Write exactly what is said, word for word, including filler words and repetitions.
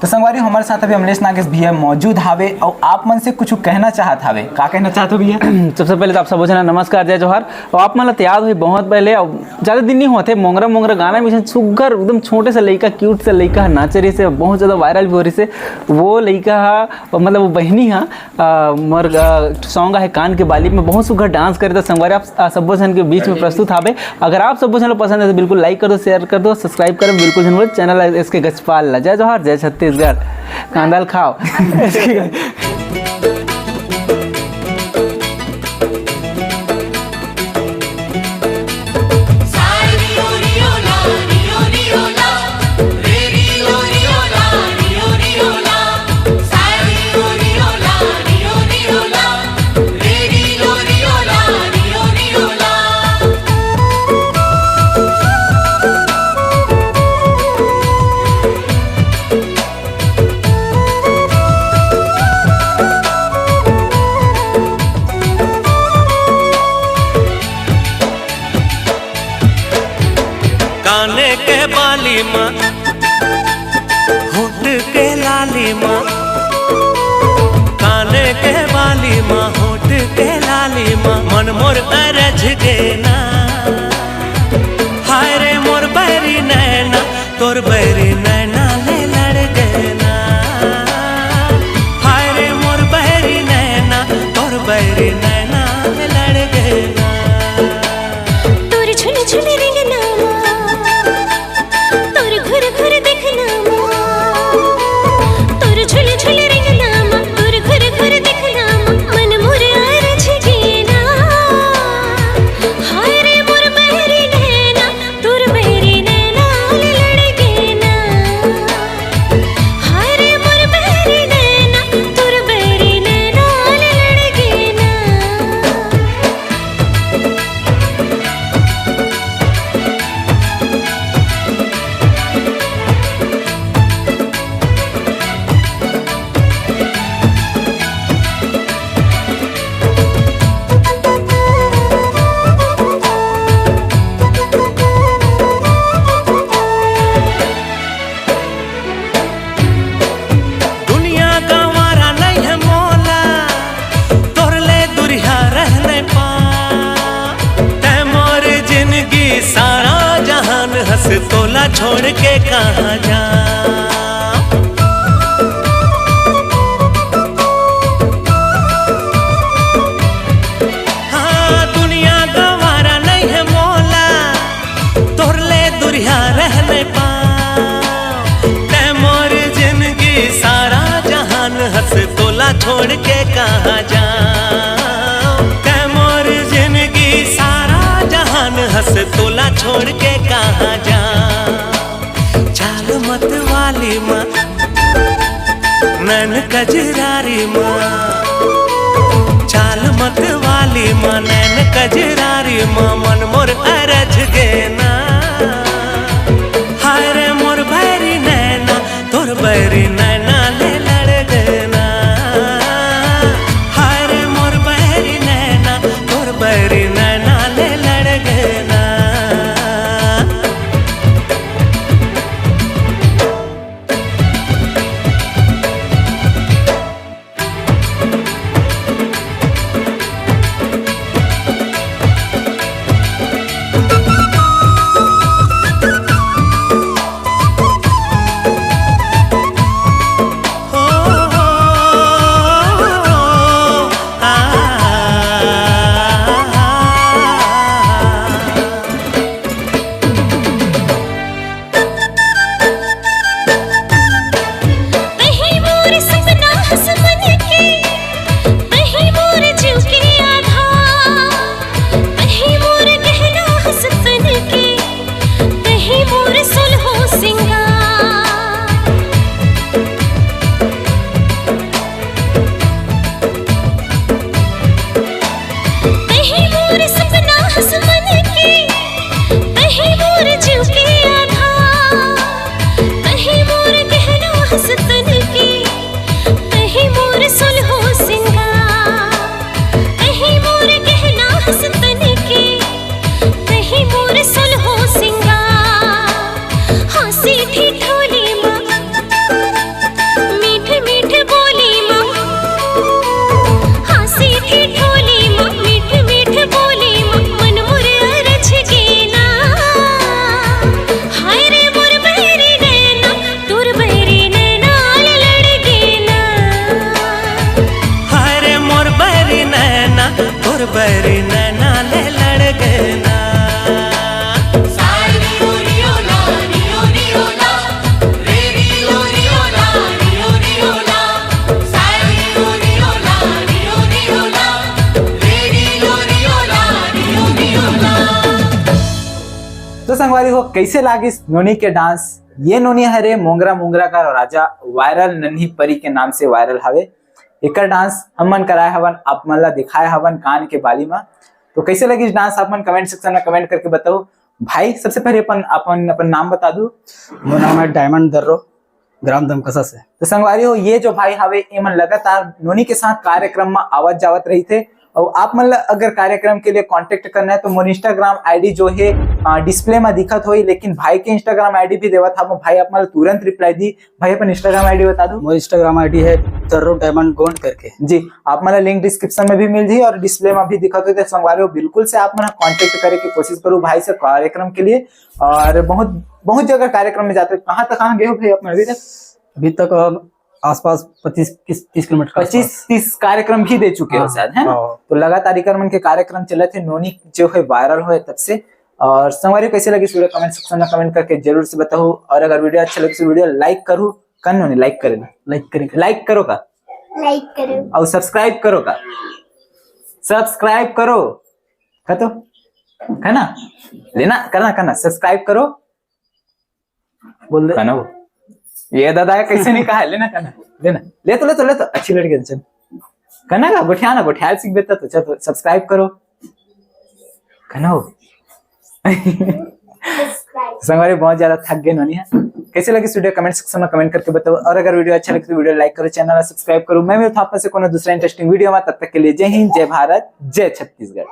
तो संगवारी, हमारे साथ अभी अमलेश नागेश भैया मौजूद हावे और आप मन से कुछ कहना चाहत हावे। का कहना चाहत हो भैया? सबसे पहले तो आप सबो झन ला नमस्कार, जय जोहार। और आप मन ला तो याद होही बहुत पहले, और ज्यादा दिन नहीं होते, मोंगरा मोंगरा गाना में सुग्घर एकदम छोटे से लइका, क्यूट से लइका ह नाचे रहिस हे, बहुत ज्यादा वायरल भी हो रहिस हे। वो लइका ह, मतलब वो बहिनी ह, अ, मोर, अ, सॉन्ग आहे कान के बाली में बहुत सुग्घर डांस करे, तो संगवारी आप, अ, सब्बो झन के बीच में प्रस्तुत हावे। अगर आप सब्बो झन ला पसंद है तो बिल्कुल लाइक कर दो, शेयर कर दो, सब्सक्राइब करो बिल्कुल झन बोलो चैनल एस के गजपाल ला। जय जोहार, जय छत्तीसगढ़, कांदा ल खाओ। काने के बाली मा, होठ के लाली मा, काने के बाली मा, होठ के लाली मा, मन मोर अरझ गे ना। हाय रे मोर बैरी नैना, तोर बैरी नैना ले लड़ गे ना। हाय रे मोर बैरी नैना, तोर बैरी नैना ले लड़ गे ना। तोर झुल झुल रेंगना मा, तोर घुर घुर देखना मा, तोर झुल झुल रेंगना मा, तोर घुर घुर देखना मा, मन मोर अरझ गे ना। हाय रे मोर बैरी नैना, तोर बैरी नैना ले लड़ गे ना। हाय रे मोर बैरी नैना, तोर बैरी नैना ले लड़ गे ना। दुनिया गंवारा नइ हे मोला, तोर ले दुरिहा रह नइ पांव। तैं मोर जिनगी सारा जहान हस, तोला छोड़ के कहां जांव। हां, दुनिया गंवारा नइ हे मोला, तोर ले दुरिहा रह नइ पांव। तैं मोर जिनगी सारा जहान हस, तोला छोड़ के कहां जांव। तैं मोर जिनगी सारा जहान हस, तोला छोड़ के कहां जांव। चाल मत वाली मा, नैन कजरारी मा, चाल मत वाली मा, नैन कजरारी मा, मन मोर अरझ गे ना। हाय रे मोर बैरी नैना, तोर बैरी नैना ले लड़ गे ना। हाय रे मोर बैरी नैना, तोर बैरी नैना ले लड़ गे ना। अरे नैना ले लड़ गए ना। साई रियो रियो ला, रियो रियो ला, रे रियो रियो ला, रियो रियो ला, साई रियो रियो ला, रियो रियो ला, रे रियो रियो ला, रियो रियो ला। तो संगवारी हो, कैसे लागिस नोनी के डांस? ये नोनी हरे मोंगरा मोंगरा का राजा, वायरल नन्ही परी के नाम से वायरल हवे। एकर डांस हमन कराए हवन, आप मन ला दिखाए हवन कान के बाली मा। तो कैसे लगिस डांस, आप मन कमेंट सेक्शन में कमेंट करके बताओ। भाई, सबसे पहले अपन अपन अपन नाम बता दो। मोर नाम है डायमंड दर्रो, ग्राम दमकसा से। तो संगवारी हो, ये जो भाई हवे, ये मन लगातार नोनी के साथ कार्यक्रम में आवत जावत रही थे। और आप मन ला अगर कार्यक्रम के लिए कांटेक्ट करना है तो मोर इंस्टाग्राम आईडी जो है डिस्प्ले में दिखत होई, लेकिन भाई के इंस्टाग्राम आईडी भी देवत हवं। भाई आप मन ला तुरंत रिप्लाई दी। भाई अपन इंस्टाग्राम आईडी बता दो। मोर इंस्टाग्राम आईडी है दर्रो डायमंड गोंड करके। जी, आप मन ला लिंक डिस्क्रिप्शन में भी मिल जाही और डिस्प्ले में भी दिखत होई। तो संगवारी हो, बिल्कुल से आप मन कांटेक्ट करे के कोशिश करो भाई से कार्यक्रम के लिए। और बहुत बहुत जगह कार्यक्रम में जाते, कहाँ तक, कहाँ गए हो भाई आप मन अभी तक? अभी तक हम आसपास पच्चीस तीस किलोमीटर के पच्चीस आसपास। तीस कार्यक्रम भी दे चुके हो हाँ, शायद, है ना? हाँ। तो लगातार इकर मन के कार्यक्रम चलत हे, नोनी जो है वायरल होए तब से। और संगवारी, कैसे लगिस वीडियो, कमेंट सेक्शन में कमेंट करके जरूर से बताओ। और अगर वीडियो अच्छा लगिस तो वीडियो लाइक करो, कन नोनी लाइक करे ना? लाइक करें। लाइक करो का? लाइक करो। और सब्सक्राइब करो का? सब्सक्राइब करो। का तो? है ना? लेना, करना, करना, सब्सक्राइब करो। बोल दे। कना वो? ये दादा है, कैसे नहीं कहा है? लेना, कना, लेना। ले तो, ले तो, ले तो। अच्छी लड़की है, चल। कना का? गोठियाना, गोठियाल सीख बेटा तो। चल, तो सब्सक्राइब करो। कना वो? संगवारी, बहुत ज्यादा थक गए नोनी है। कैसे लगिस वीडियो, कमेंट सेक्शन में कमेंट करके बताओ। और अगर वीडियो अच्छा लगे तो वीडियो लाइक करो, चैनल सब्सक्राइब करो। मैं मिलता हूँ आप मन से कोनो दूसरा इंटरेस्टिंग वीडियो में। तब तक के लिए जय हिंद, जय भारत, जय छत्तीसगढ़।